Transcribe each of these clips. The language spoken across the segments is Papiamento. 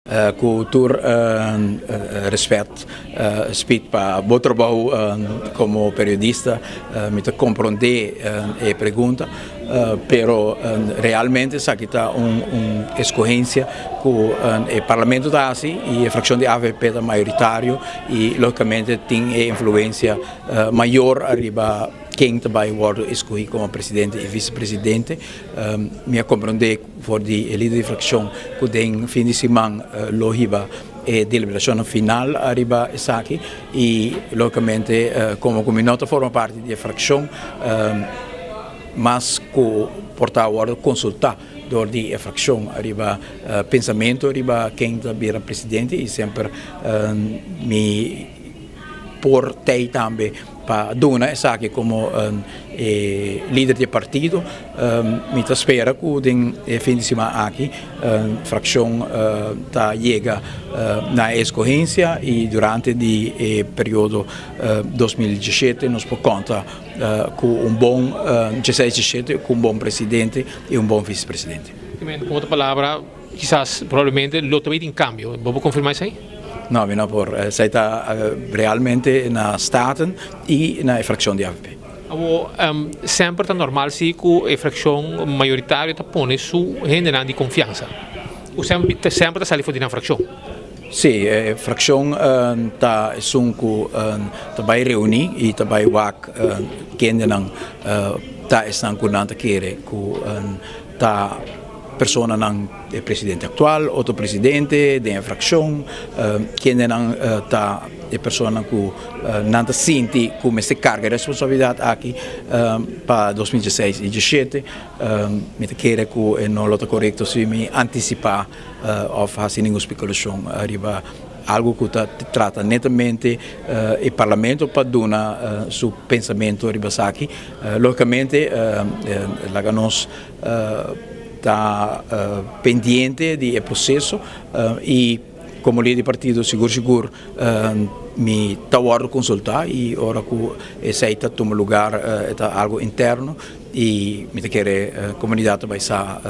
Ku tur respet, Speed, pa bo trabou komo periodista, mi ta komprondé e pregunta, pero realmente esaki ta un eskohensia ku e parlamento ta hasi i e frakshon di avp ta mayoritario i logikamente tin e influensia mayor ariba ken ta bai wòrdu eskohí komo presidente i visepresidente. Mi a komprondé for di e lider di frakshon ku den fin di siman lo hiba e deliberashonnan final ariba esaki i logikamente komo ku mi no ta forma parti di e frakshon mas ku por ta wòrdu konsultá dor di e frakshon ariba pensamentu riba ken ta bira presidente i semper mi por tei tambe pa duna esaki komo e lider di e partido. Mi ta spera ku den e fin di siman aki frakshon ta yega na e eskohensia i durante di e periodo 2017 nos por konta ku un bon dieseis diesshete ku un bon presidente i un bon visepresidente. Ku otro palabra, Kisas probablemente lo ta bay tin cambio. Bo por confirma esey? No, mi no por. Esey ta realmente na Staten y na e fraccion di avp. Awor, semper ta normal si cu e fraccion mayoritario ta pone su hendenan di confiansa. O semper ta sali for di nan fraccion? Si, e fraccion ta esun cu ta bay reuni y ta bay wak kendenan ta esnan cu nan ta kere cu ta personanan, e presidente aktual, otro presidente den e frakshon, kendenan ta e personanan ku nan ta sinti ku mester karga e responsabilidat aki pa 2016 i 17. Mi ta kere ku e no lo ta korekto si mi antisipá òf hasi ningun spekulashon riba algu ku ta trata netamente e parlamento pa duna su pensamentu riba esaki. Lógikamente laga nos ta pendiente di e proceso y como lider di partido sigur sigur mi ta wordo consulta y ora cu esey ta tuma lugar e ta algo interno y mi ta kere comunidad ta bay sa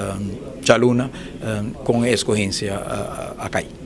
djaluna con e escogencia a cay.